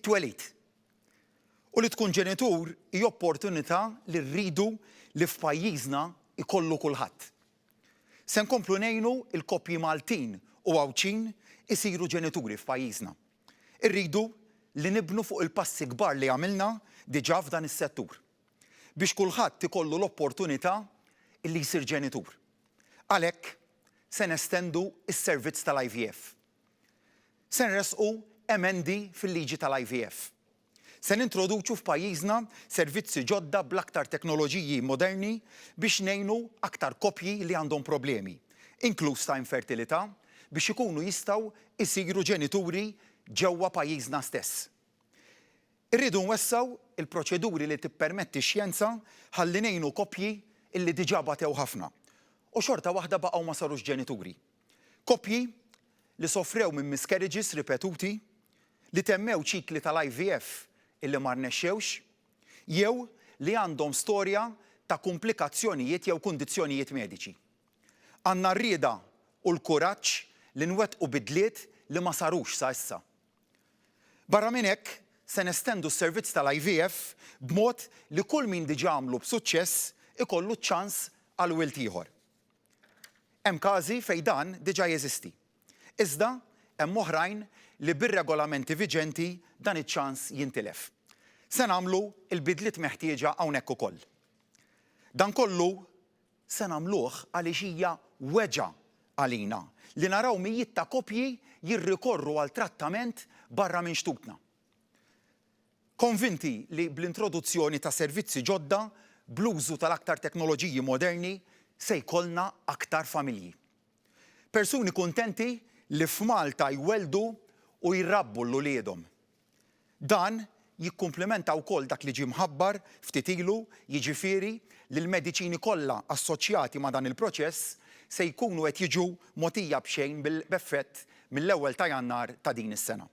It-twelid. U li tkun ġenitur hi opportunità li rridu li f'pajjiżna jkollu kulħadd. Se nkomplu ngħinu l-koppji Maltin u Għawdxin isiru ġenituri f'pajjiżna. Irridu li nibnu fuq il-passi kbar li għamilna diġà f'dan is-settur. Biex kulħadd ikollu l-opportunità li jsir ġenitur. Għalhekk, se nestendu s-servizz tal-IVF. Se nressqu emendi fil-liġi tal-IVF. Se nintroduċu f'pajjiżna servizzi ġodda bl-aktar teknoloġiji moderni biex ngħinu aktar koppji li għandhom problemi, inkluż ta' infertilità, biex ikunu jistgħu jsiru ġenituri ġewwa pajjiżna stess. Irridu nwessgħu l-proċeduri li tippermetti x-xjenza ħalli ngħinu koppji li diġà batew ħafna u xorta waħda baqgħu ma sarux ġenituri. Koppji li sofrew minn miscarriages ripetuti, li temmew ċikli tal-IVF illi ma rnexxewx, jew li għandhom storja ta' kumplikazzjonijiet jew kundizzjonijiet mediċi. Għandna r-rieda u l-kuraġġ li nwettqu bidliet li ma sarux sa issa. Barra minn hekk, se nestendu s-servizz tal-IVF b'mod li kull min diġà għamlu b'suċċess ikollu ċ-ċans għal wild ieħor. Hemm każi fejn dan diġà jeżisti. Iżda hemm oħrajn li bir-regolamenti viġenti dan iċ-ċans jintilef. Se nagħmlu l-bidliet meħtieġa hawnhekk ukoll. Dan kollu se nagħmluh għaliex hija weġgħa għalina li naraw mijiet ta' koppji jirrikorru għal trattament barra minn xtutna. Konvinti li bl-introduzzjoni ta' servizzi ġodda bl-użu tal-aktar teknoloġiji moderni se jkollna aktar familji. Persuni kuntenti li f'Malta jwelldu u jrabbu 'l uliedhom. Dan jikkumplimenta wkoll dak li ġie mħabbar ftit ilu, jiġifieri li l-mediċini kollha assoċjati ma' dan il-proċess se jkunu qed jiġu mogħtija b'xejn b'effett mill-ewwel ta' Jannar ta' din is-sena.